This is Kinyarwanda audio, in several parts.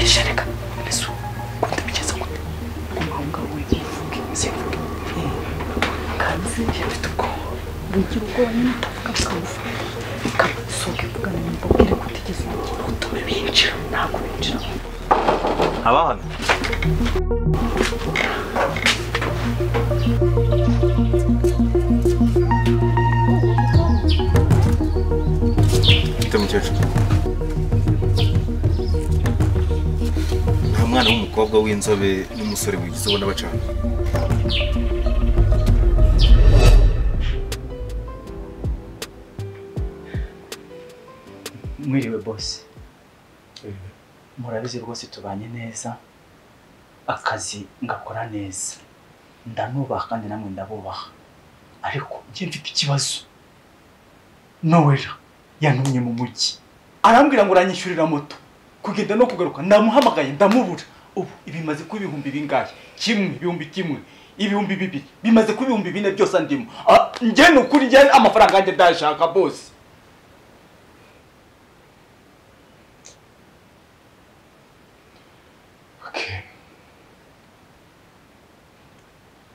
Reka ese ukunda bigeze gute? Umuhungu we uvuge simvuge. Kanzi mfite ubwoba. Wigira ubwoba nyine utavuga bukagufata. Sohoka ivugana mbabwire ko utigeze utume binjira. Ntabwo binjira. Abana. Mfite mukecuru. Nta mwana w'umukobwa w'inzobe n'umusore wigize ubona bacana. Mwiriwe boss. Murabizi rwose tubanye neza, akazi ngakora neza, ndanubaha kandi namwe ndabubaha, ariko njye mfite ikibazo. Nowera yantumye mu mujyi arambwira ngo uranyishyurira moto kugenda no kugaruka, ndamuhamagaye ndamubura. Ubu ibimaze kuba ibihumbi bingahe? Kimwe, ibihumbi kimwe, ibihumbi bibiri, bimaze kuba ibihumbi bine byose andimo. Njye ni ukuri njye amafaranga yanjye ndayashaka boss.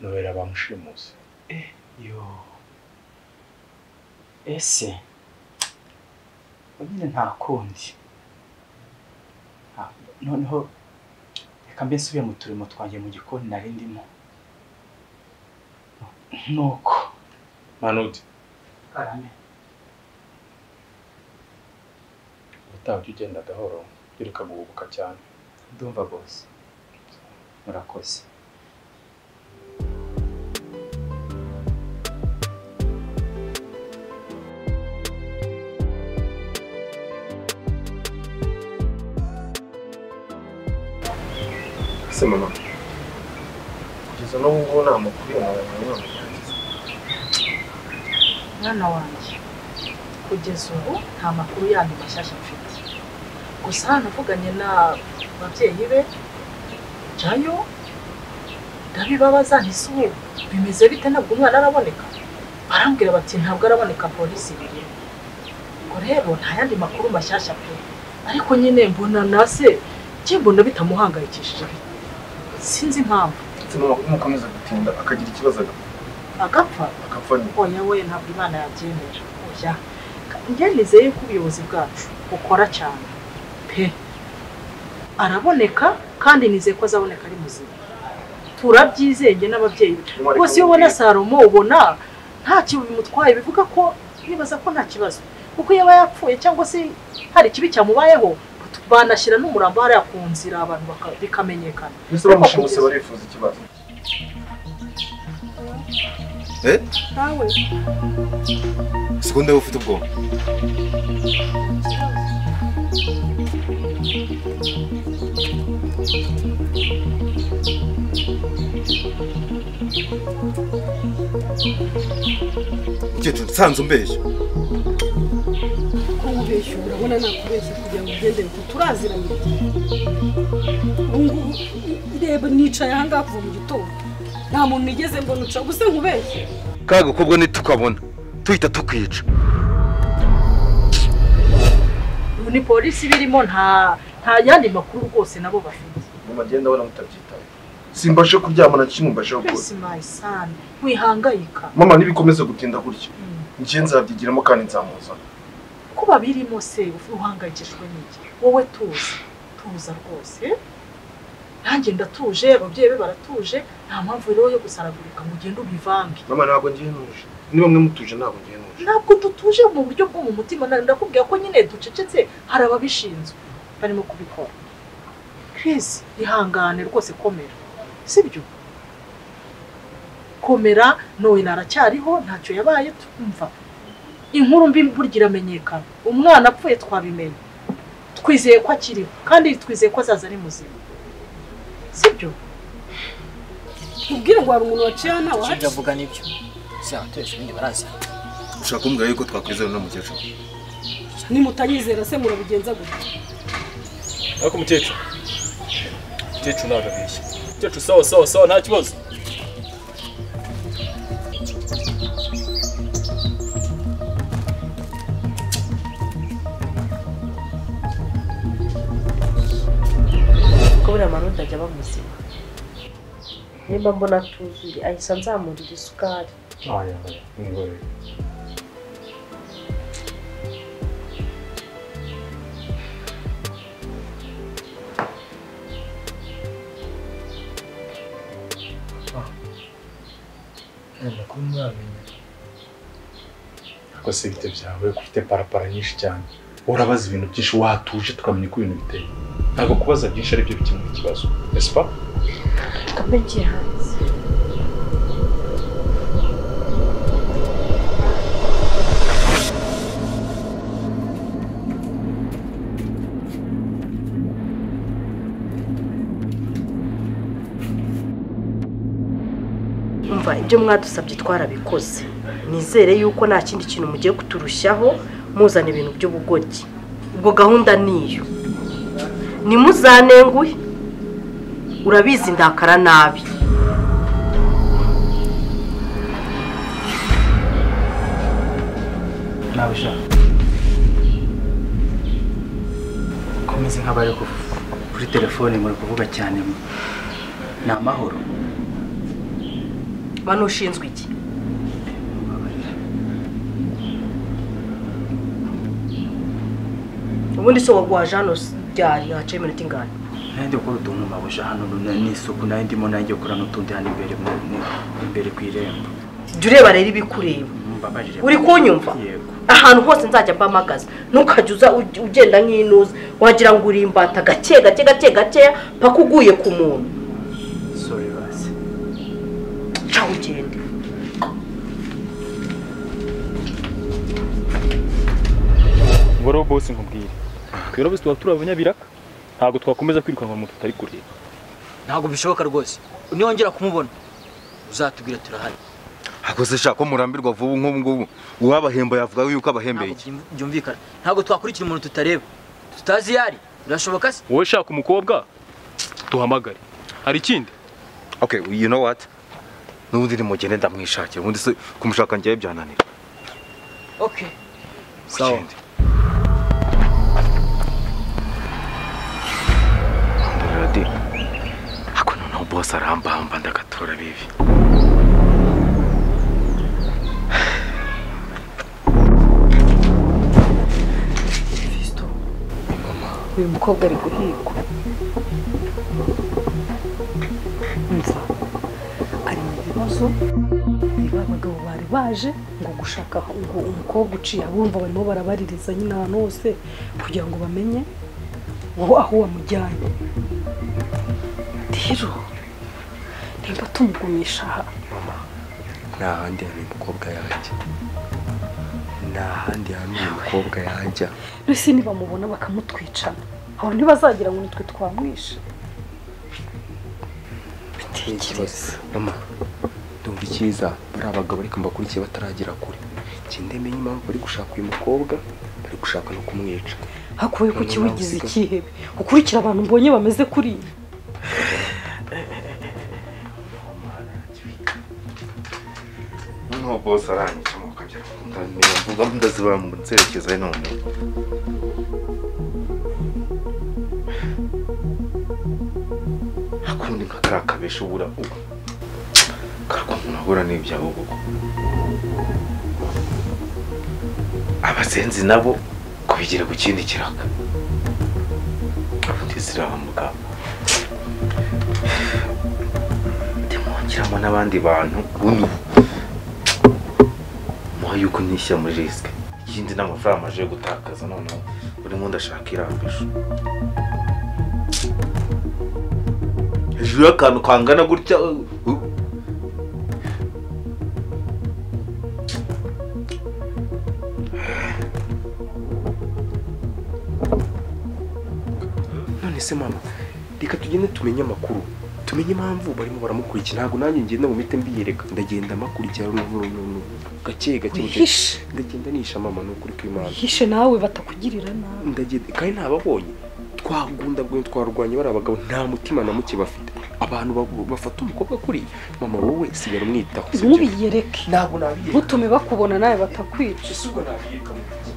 Nowera bamushimuse. Yo. Ese nyine nta kundi. Noneho reka mbe nsubiye mu turimo twanjye mu gikoni nari ndimo. Nuko Manudi. Karame. Ubutaha ujya ugenda gahoro, reka guhubuka cyane. Ndumva boss. Murakoze. Se mama, kugeza n'ubu ngubu nta makuru yawe mwana. Mwana wanjye, kugeza ubu nta makuru yandi mashyashya mfite. Gusa navuganye n'ababyeyi be jayo ndabibabaza nti se ubu bimeze bite, ntabwo umwana araboneka? Barambwira bati ntabwo araboneka, polisi ibirimo. Ubwo rero nta yandi makuru mashyashya pe, ariko nyine mbona nase njye mbona bitamuhangayikishije, sinzi impamvu. Mukomeza gutinda akagira ikibazo agapfa. Agapfa ni oya we, ntabwo Imana yabyemera. Oya, njye nizeye ko ubuyobozi bwacu bukora cyane pe, araboneka kandi nizeye ko azaboneka ari muzima. Turabyizeye njye n'ababyeyi rwose. Iyo ubona Salomo ubona nta kintu bimutwaye, bivuga ko nibaza ko nta kibazo, kuko yaba yapfuye cyangwa se hari ikibi cyamubayeho banashyira n'umurambo hariya ku nzira abantu bikamenyekana. Mbese bamushimuse barifuza ikibazo. Nawe sekunde ufite ubwoba. Mukecuru nsanze umbeshya. Ko ubeshya urabona nakubeshya kugira ngo ugende turaziranye. Ubu ngubu reba nicaye aha ngaha kuva mu gitondo nta muntu nigeze mbona uca gusa nkubeshye. Ka gakobwa nitukabona tuhita tukwica. Ubu ni polisi birimo, nta yandi makuru rwose nabo bafite. Mama genda abona mutabyitaye. Simbashe kuryama na kimwe mbashe gukora. Chris my son, wihangayika. Mama nibikomeze gutinda gutya, njye nzabyigiramo kandi nzamuzana. Ko babirimo se uhangayikishijwe n'iki? Wowe tuza, tuza rwose. Nanjye ndatuje, ababyeyi be baratuje, nta mpamvu rero yo gusaragurika ngo ugende ubivange. Mama ntabwo ngiye ntuje. Niba mwe mutuje ntabwo ngiye ntuje. Ntabwo dutuje mu buryo bwo mu mutima, ndakubwira ko nyine ducecetse, hari ababishinzwe barimo kubikora. Chris, ihangane rwose, komera. Sibyo? Komera, Noella aracyariho, ntacyo yabaye, twumva. Inkuru mbi burya iramenyekana. Umwana apfuye twabimenye. Twizeye ko akiriho kandi twizeye ko azaza ari muzima. Sibyo? Ubwire ngo hari umuntu waciye hano wacu. Ibyo avuga nibyo. Se abatesha ibindi baraza. Ushaka kumbwira yuko twakwizera no mukecuru? Nimutanyizera se murabigenza gute? Ariko mukecuru. Mukecuru ntabwo abeshya. Mukecuru sawa sawa sawa nta kibazo. buriya Marundi ajya aba muzima. Nimba mbona atuzuye ahise anzamurira isukari. Oya, mwihorere. Amakuru mwamenya. Ariko se bite byawe ko ufite parapara nyinshi cyane. Urabaza ibintu byinshi watuje tukamenya uko ibintu biteye. Ntabwo kubaza byinshi ari byo bikemura ikibazo. N'est-ce pas? Kambe ngiye hanze. Umva ibyo mwadusabye twarabikoze. Nizere yuko nta kindi kintu mugiye kuturushaho muzana ibintu by'ubugoryi. Ubwo gahunda niyo. Nimuzanenguhe. Urabizi ndakara nabi. Nabisha. Komeze nk'abari kuri telefone muri kuvuga cyane. Ni amahoro. Manu ushinzwe iki? Ubundi so wagwaje hano ryari haciye iminota ingana? Nandi gukora utuntu mabusha hano n'isuku nandi ndimo nanjye gukora n'utundi hano imbere imbere ku irembo. Jya ureba rero ibikureba. Uri kunyumva? Yego. Ahantu hose nzajya mbamagaza ntukajya uza ugenda nk'inuza wagira ngo uri imbata gake gake gake gake paka uguye ku muntu. Sorry basi. Ciao ugende. Ngoro boss nkubwire. Twero bose tuba turi abanyabiraka. Ntabwo twakomeza kwirukanka umuntu tutari kureba. Ntabwo bishoboka rwose. Niwongera kumubona uzatubwira turahari. Akoze shaka ko murambirwa vuba nk'ubu ngubu. Uwabahemba yavuga yuko abahembeye iki? Byumvikana. Ntabwo twakurikira umuntu tutareba. Tutazi yari. Birashoboka se? Wowe shaka umukobwa tuhamagare. Hari ikindi? Okay, you know what? Nubundi nimugende ndamwishakira. Ubundi se kumushaka ngiye byananira. Okay. Sawa. Ako noneho boss arambamba ndagatora bibi. Fisto, uyu mukobwa ari guhigwa. Umva, ari mu bibazo. Niba abagabo bari baje ngo gushaka ngo umukobwa uciye abumva barimo barabaririza nyine ahantu hose kugira ngo bamenye wowe aho wamujyanye. Rero nimba tumugumisha aha mama, nta handi hantu umukobwa yajya, nta handi hantu umukobwa yajya. Mbese nibamubona bakamutwicana aho ntibazagira ngo nitwe twamwishe. Bitekereza mama, ndumva icyiza bari abagabo ariko mbakurikiye bataragera kure. Ngende menye impamvu bari gushaka uyu mukobwa, bari gushaka no kumwica. Hakuye kuki wigize ikihebe ukurikira abantu mbonye bameze kuri no boss aranyica mu kabya ndamenya mvuga ndazibara mu nserekeza none. Hakundi nka karakabesha ubura ubu kariko umuntu ahura n'ibyabo koko. Abasenzi nabo kubigira ku kindi kiraka. Ubundi zirabamuka. Ndimwongeramo n'abandi bantu ubundi muha yuko nishyira muri risk. Ikindi n'amafaranga aje gutakaza noneho urimo ndashaka irambisho. Hejuru y'akantu kangana gutya none se mama, reka tugende tumenye amakuru, tumenye impamvu barimo baramukurikira. Ntabwo nanjye ngenda mu mite mbiyereka, ndagenda makurikira gake gake, ndagenda nisha mama n'ukuri kw'Imana. Hishe nawe batakugirira nabi. Ndagenda kandi ntababonye twagunda bwo twarwanye bari abagabo nta mutima na muke bafite. Abantu bafata umukobwa kuri mama, wowe sigara umwitaho. Ntubiyereke. Ntabwo nabiyereka. Ntutume bakubona nawe batakwica. Ese ubwo nabiyereka mu iki?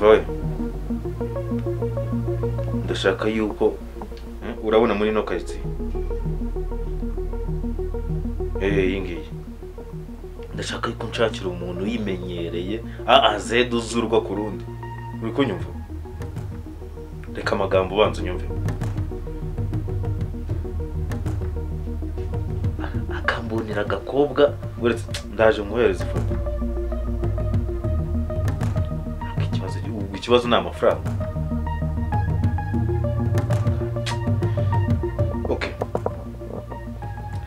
Umva we, ndashaka yuko urabona muri no quartier iyi ngiyi ndashaka yuko nshakira umuntu yimenyereye A a Z uzurwa ku rundi. Uri kunyumva? Reka amagambo ubanza unyumve. Akambonera agakobwa uretse ndaje nkohereza ifoto. Ikibazo ni amafaranga. Okay,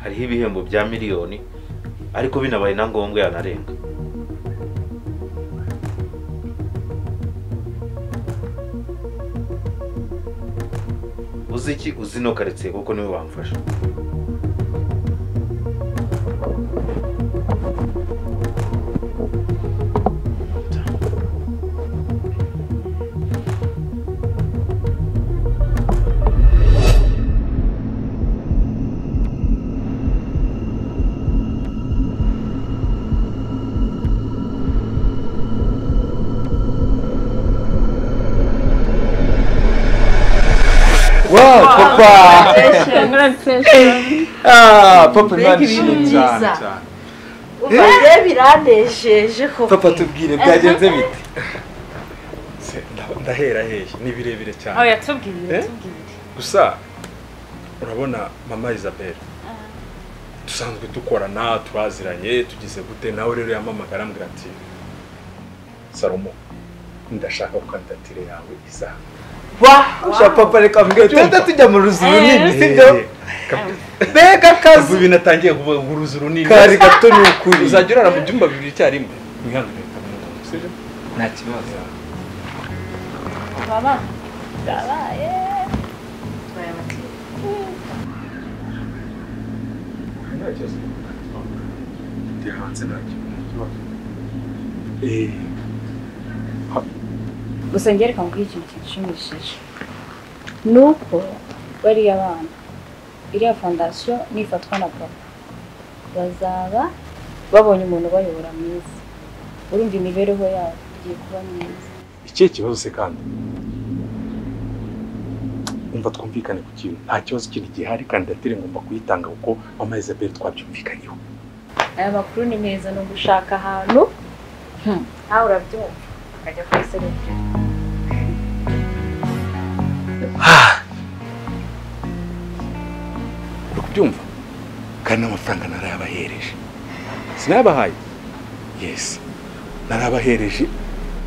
hariho ibihembo bya miliyoni ariko binabaye na ngombwa yanarenga. Uzi iki? Uzi no quartier kuko niwe wamfasha. Wow, papa! Ah, papa Imana ishimwe cyane cyane. Ubaye biranejeje koko. Papa tubwire byagenze bite? Ndahera hehe, ni birebire cyane. Oya tubwire, tubwire. Gusa urabona mama Isabelle dusanzwe dukorana, turaziranye, tugize gute, nawe rero yamamagara ambwira ati Salomo ndashaka ko kandidatire yawe iza. Wa, papa reka mbwe twende tujya mu ruzu runini sibyo? Mbega kazi ubu binatangiye kuba uruzu runini. Kari gato ni ukuri. Uzajya urara mu byumba bibiri icyarimwe. Mwihangane sibyo? Nta kibazo. Baba. Dabaye. Nta kibazo. Ndi hanze nta kibazo. Gusa ngereka mbwira ikintu kinshimishije nuko bariya bana iriya fondasiyo nifatwa na papa bazaba babonye umuntu ubayobora mwiza, urumva imibereho yabo igiye kuba myiza. Ikihe kibazo se kandi? Umva twumvikane ku kintu, nta kibazo kindi gihari, kandidatire ngomba kuyitanga kuko mama Isabelle twabyumvikanyeho. Aya makuru ni meza, ni ugushaka ahantu nawe urabyumva ukajya kuri serebure. Uri kubyumva? Kandi n'amafaranga narayabahereje. Sinayabahaye? Yes, narabahereje.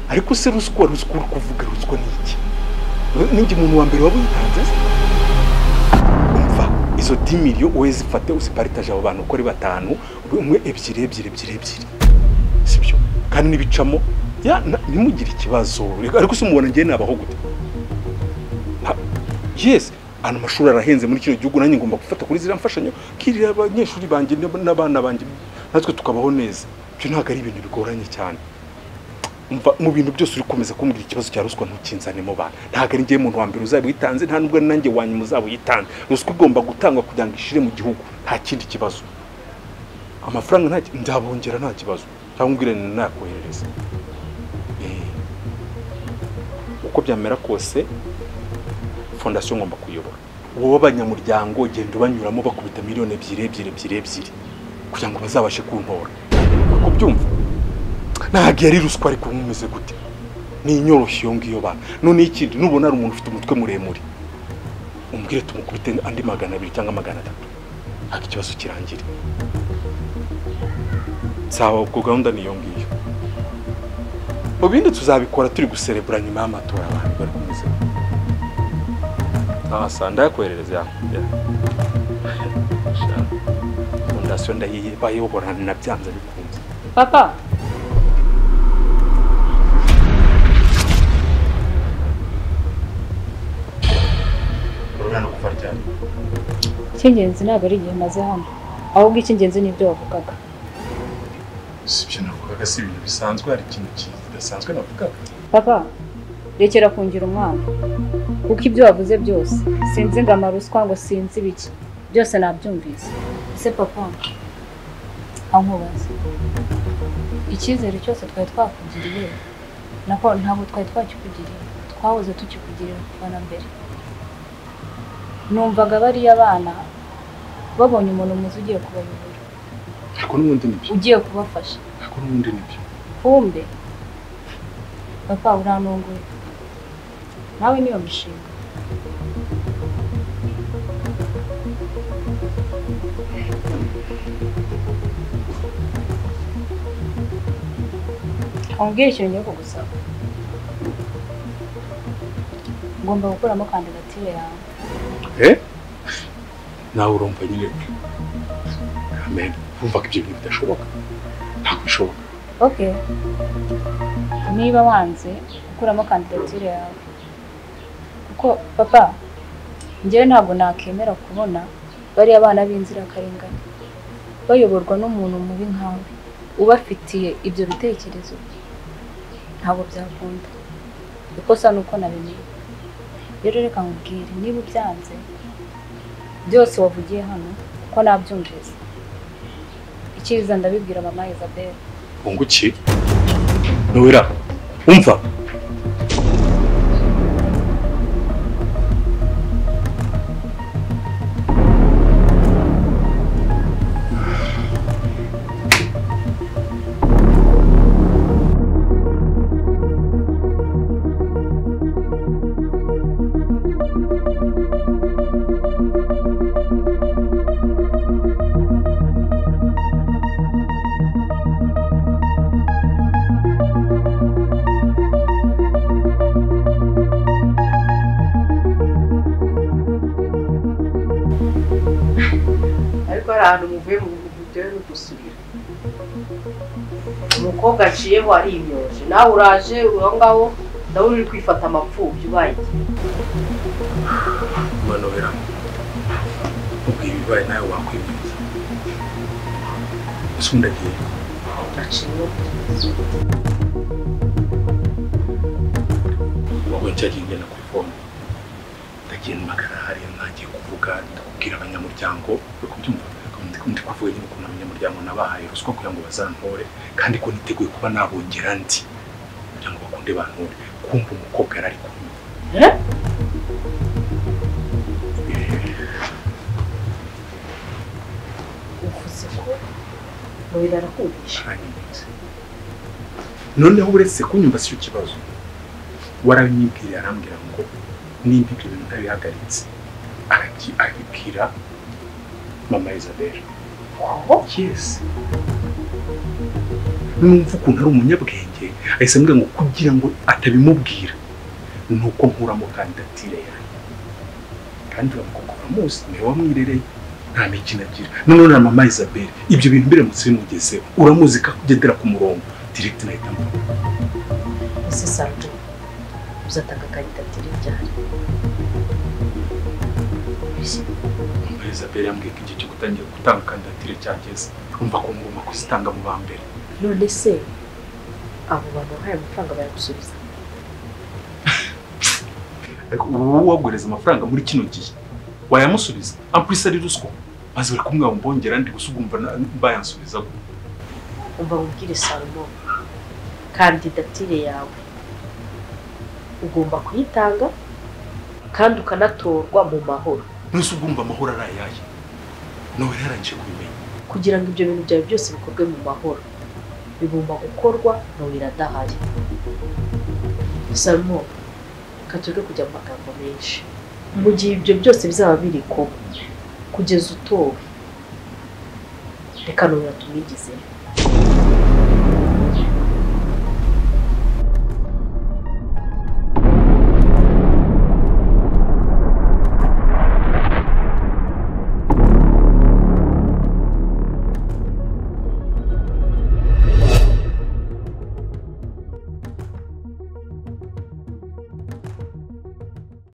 Ariko se ruswa uri kuvuga ruswa ni iki? Ninjye umuntu wa mbere wabuyitanze se? Umva izo 10 million wowe zifate uziparitaje abo bantu uko ari batanu, umwe ebyiri ebyiri ebyiri ebyiri. Sibyo? Kandi nibicamo ya ntimugire ikibazo. Ariko se umubona ngiye nabaho gute? Yes, ano mashuri arahenze muri kino gihugu, nanjye ngomba gufata kuri zira mfashanyo kirira abanyeshuri banjye n'abana banjye natwe tukabaho neza. Ibyo ntabwo ari ibintu bigoranye cyane. Umva mu bintu byose uri komeza kumbwira ikibazo cya ruswa ntukinzanemo bana. Ntabwo ari ngiye umuntu wa mbere uzabitanze, nta nubwo nanjye wanyuma uzabuyitanze. Ruswa igomba gutangwa kugira ngo ishire mu gihugu, nta kindi kibazo. Amafaranga nta ndabongera nta kibazo. Cyangwa umbwire nakoherereza. Uko byamera kose fondasiyo ngomba kuyobora. Wowe abanyamuryango genda ubanyuramo bakubita miliyoni ebyiri ebyiri ebyiri ebyiri kugira ngo bazabashe kuntora. Uko byumva? Ntabwo yari ruswa ariko nkumeze gute? Ni inyoroshyo iyo ngiyo bana. None ikindi nubona ari umuntu ufite umutwe muremure umbwire tumukubite andi 200 cyangwa 300. Ntabwo ikibazo kirangire. Sawa, ubwo gahunda ni iyo ngiyo. Ubindi tuzabikora turi guserebura nyuma y'amatora abantu bari kumeze. Ah, ndakoherereza ya. Fondasiyo ndayibayobora nabyanze bikunze. Papa. Urabona kuva ryari? Icy'ingenzi ntabwo ari igihe maze hano, ahubwo icy'ingenzi ni ibyo wavugaga. Si ibyo navugaga, si ibintu bisanzwe, hari ikintu kidasanzwe navugaga. Papa, rekera kungira umwana, kuko ibyo wavuze byose sinzi ngo amaruswa ngo sinzi ibiki, byose nabyumvise. Ese papa, ankubaza icyizere cyose twari twakugiriye Nako ntabwo twari twakikugiriye, twahoze tukikugirira kuva na mbere. Numvaga bariya bana babonye umuntu mwiza ugiye kubayobora. Ariko n'ubundi nibyo. Ugiye kubafasha. Ariko n'ubundi nibyo. Kumbe papa urantunguye. Nawe niyo mishinga. Umbwire ikintu ngiye kugusaba. Ngomba gukuramo kandidatire yawe. Nawe urumva nyine. Amen. Urumva ko ibyo bintu bidashoboka. Ntabwo bishoboka. Okay. Niba wanze gukuramo kandidatire yawe. Kuko papa, njyewe ntabwo nakemera kubona bariya bana b'inzirakarengane bayoborwa n'umuntu mubi nkawe ubafitiye ibyo bitekerezo. Ntabwo byakunda. Ikosa nuko nabimenye. Rero reka nkubwire, niba ubyanze byose wavugiye hano kuko nabyumvise. Icyiza ndabibwira mama Isabelle. Unguki? Nowera, umva. Ahantu muvuye mu byo no gusubira. Umukobwa aciyeho ari imyoje, nawe uraje aho ngaho ndabona uri kwifata amapfubyi ubaye iki? Manowera, ubwiye ibibaye nawe wakwimyoza. Ese undi agiye? Aciyeho. Wabonye cyagiye ngenda kuri fone. Ndagiye mpamagara hariya ntagiye kuvuga, ndakubwira abanyamuryango, uri kubyumva? Ndi kuvuga nyine ukuntu abanyamuryango nabahaye ruswa kugira ngo bazantore, kandi ko niteguye kuba nabongera ndi kugira ngo bakunde bantore. Kumva umukobwa yari ari kumwe. Uvuze ko Nowera arakumvisha. Noneho uretse kunyumva si cyo kibazo. Warabinyibwiriye arambwira ngo nimba ibyo bintu ntabihagaritse arabibwira mama Isabelle. Yes. Numva ukuntu ari umunyabwenge, ahise ambwira ngo kugira ngo atabimubwira nuko nkuramo kandidatire yanjye. Kandi uramukobwa uramuzi, niwe wamwirereye, nta mikino agira. Noneho na mama Isabelle, ibyo bintu biramutse bimugezeho, uramuzi ko agendera ku murongo, direct nahita mvuga. Ese Sardo, uzatanga kandidatire ryari? Isabelle yambwiye ko igihe cyo gutangira gutanga kandidatire cyageze. Urumva ko ngomba kuzitanga mu ba mbere. None se abo bantu bahaye amafaranga bayagusubiza? Ariko ubu waguhereza amafaranga muri kino gihe wayamusubiza? Ampulisi ari ruswa, maze bari kumwe mbongera ndi gusa ugumva bayansubiza. Umva nkubwire Salomo, kandidatire yawe ugomba kuyitanga kandi ukanatorwa mu mahoro. Nuse ugumva amahoro ari ayahe? Nawe yarangije kubimenya. Kugira ngo ibyo bintu byawe byose bikorwe mu mahoro, bigomba gukorwa Nowera adahari. Salomo, katureke kujya mu magambo menshi. Mu gihe ibyo byose bizaba biri kuba kugeza utowe, reka Nowera tumwigizeyo.